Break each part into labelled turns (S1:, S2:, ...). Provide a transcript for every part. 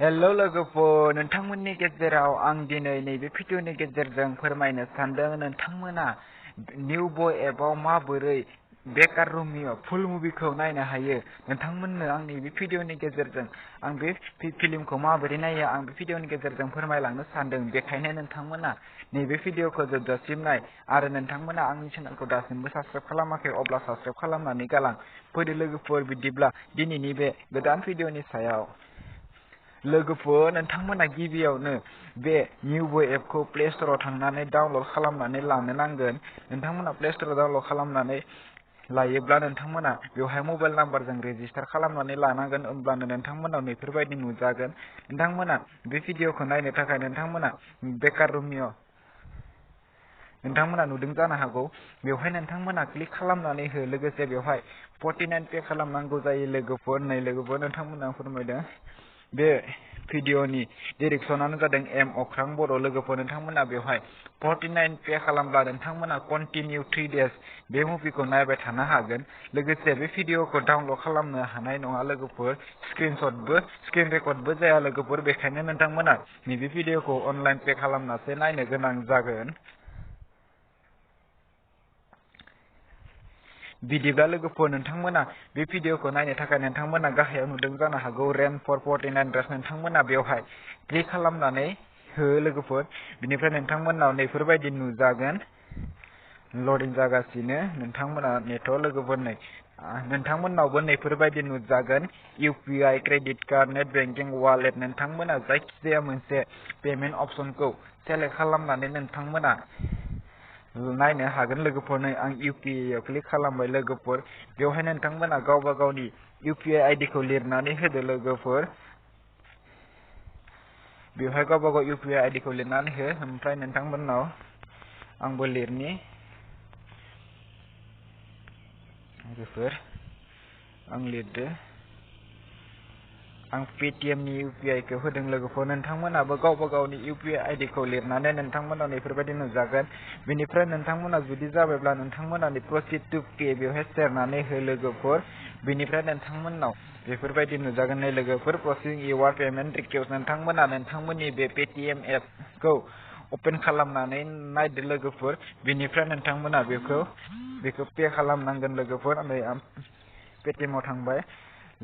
S1: Hello लोगोफोर नोंथांमोननि गेजेराव आं दिनै नैबे भिडिअनि गेजेरजों फोरमायनो सानदों नोंथांमोना निउ बय एपआव माबोरै बेकार रुमियाव फुल मुभिखौ नायनो हायो। नोंथांमोननो आं नैबे भिडिअनि गेजेरजों आं बे फिल्मखौ माबोरै नायो आं बे भिडिअनि गेजेरजों फोरमायलांनो सानदों। बेखायनो नोंथांमोना नैबे भिडिअखौ जोबजासिम नाय आरो नोंथांमोना आंनि चेनेलखौ दासिमबो साबस्क्राइब खालामाखै अब्ला साबस्क्राइब खालामनानै गालां। फैदो लोगोफोर बिदिब्ला दिनैनि बे गोदान भिडिअनि सायाव लोगोफोर नोंथांमोना गिबियावनो बे निउ बय एपखौ प्ले स्ट'राव थांनानै डाउनल'ड खालामनानै लानो नांगोन। नोंथांमोना प्ले स्ट'राव डाउनल'ड खालामनानै लायोब्ला नोंथांमोना बेवहाय मबाइल नाम्बारजों रेजिस्टार खालामनानै लानांगोन। होमब्लानो नोंथांमोनाव बेफोरबायदि नुजागोन। नोंथांमोना बे भिडिअखौ नायनो थाखाय नोंथांमोना बेकार रुमियाव नोंथांमोना नुदों जानो हागौ। बेवहाय नोंथांमोना क्लिक खालामनानै हो। लोगोसे बेवहाय 49 पे खालामनांगौ जायो लोगोफोर। लोगोफोर नोंथांमोना फोरमायदों बे भिडिअनि डिरेक्सनानो जादों एम अख्रां बर'। लोगोफोर नोंथांमोना बेवहाय 49 पे खालामब्ला नोंथांमोना कन्टिनिउ 3 डेज बे मुभिखौ नायबाय थानो हागोन। लोगोसे बे भिडिअखौ डाउनल'ड खालामनो हानाय नङा लोगोफोर। स्क्रिन रेकर्डबो जाया लोगोफोर। बेखायनो नोंथांमोना नैबे भिडिअखौ अनलाइन पे खालामनासो नायनो गोनां जागोन। बिदिब्ला लोगोफोर नोंथांमोना बे भिडिअखौ नायनो थाखाय नोंथांमोना गाहायाव नुदों जानो हागौ रेन फर 49 डेज। नोंथांमोना बेवहाय क्लिक खालामनानै हो लोगोफोर। बिनिफ्राय नोंथांमोनाव नैफोरबायदि नुजागोन। लडिं जागासिनो नोंथांमोना नेट लोगोफोर नोंथांमोनावबो नैफोरबायदि नुजागोन UPI credit card net banking wallet. नोंथांमोना जायखिजाया मोनसे पेमेन्ट अपसनखौ सेलेक्ट खालामनानै नोंथांमोना नायनो हागोन लोगोफोर। आं UPI आव क्लिक खालामबाय लोगोफोर। बेवहाय नोंथांमोना गावबा गावनि UPI ID खौ लिरनानै होदो लोगोफोर। बेवहाय गावबा गाव UPI ID खौ लिरनानै हो। ओमफ्राय नोंथांमोनाव आंबो लिरनि लोगोफोर। आं लिरदो आं पेटिएमनि UPI खौ होदों लोगोफोर। नोंथांमोनाबो गावबा गावनि UPI ID खौ लिरनानै नोंथांमोनाव बेफोरबायदि नुजागोन। बेनिफ्राय नोंथांमोना जुदि जाबायब्ला नोंथांमोना प्रसिड टु पे बेवहाय सेरनानै हो लोगोफोर। बेनिफ्राय नोंथांमोनाव बेफोरबायदि नुजागोन लोगोफोर प्रसेसिं इउआर पेमेन्ट रिक्वेस्ट। नोंथांमोना नोंथांमोननि बे पेटिएम एपखौ अपेन खालामनानै नायदो लोगोफोर। बेनिफ्राय नोंथांमोना बेखौ पे खालामनांगोन लोगोफोर। आं पेटिएमाव थांबाय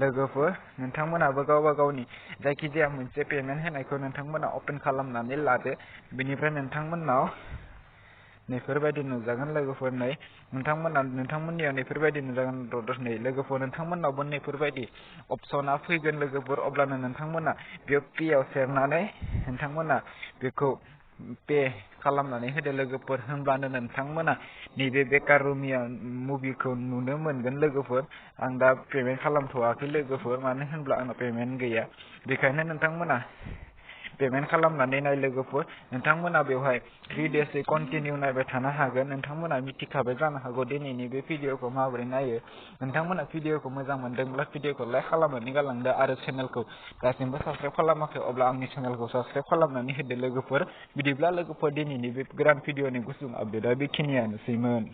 S1: लोगोफोर। नोंथांमोनाबो गावबा गावनि जायखिजाया मोनसे पेमेन्ट होनायखौ नोंथांमोना अपेन खालामनानै लादो। बेनिफ्राय नोंथांमोनाव नैफोरबायदि नुजागोन लोगोफोर। नोंथांमोननियाव नैफोरबायदि नुजागोन लोगोफोर। नोंथांमोनावबो नैफोरबायदि अपसना फैगोन लोगोफोर। अब्लानो नोंथांमोना बेयाव पेआव सेरनानै नोंथांमोना बेखौ पे खालामनानै होदो लोगोफोर। होमब्लानो नोंथांमोना नैबे बेकार रुमिया मुभिखौ नुनो मोनगोन लोगोफोर। आं दा पेमेन्ट खालामथ'वाखै लोगोफोर मानो होनब्ला आंनाव पेमेन्ट गैया। बेखायनो नोंथांमोना पेमेन्ट खालामनानै नाय लोगोफोर। नोंथांमोना बेवहाय 3 डेज कन्टिनिउ नायबाय थानो हागोन। नोंथांमोना मिथिखाबाय जानो हागौ दिनैनि बे भिडिअखौ माबोरै नायो। नोंथांमोना भिडिअखौ मोजां मोनदोंब्ला भिडिअखौ लाइक खालामनानै गालांदो आरो चेनेलखौ दासिमबो साबस्क्राइब खालामाखै अब्ला आंनि चेनेलखौ साबस्क्राइब खालामनानै होदो लोगोफोर। बिदिब्ला लोगोफोर दिनैनि बे गोदान भिडिअनि गुसुं आपडेटआ बेखिनियानोसैमोन।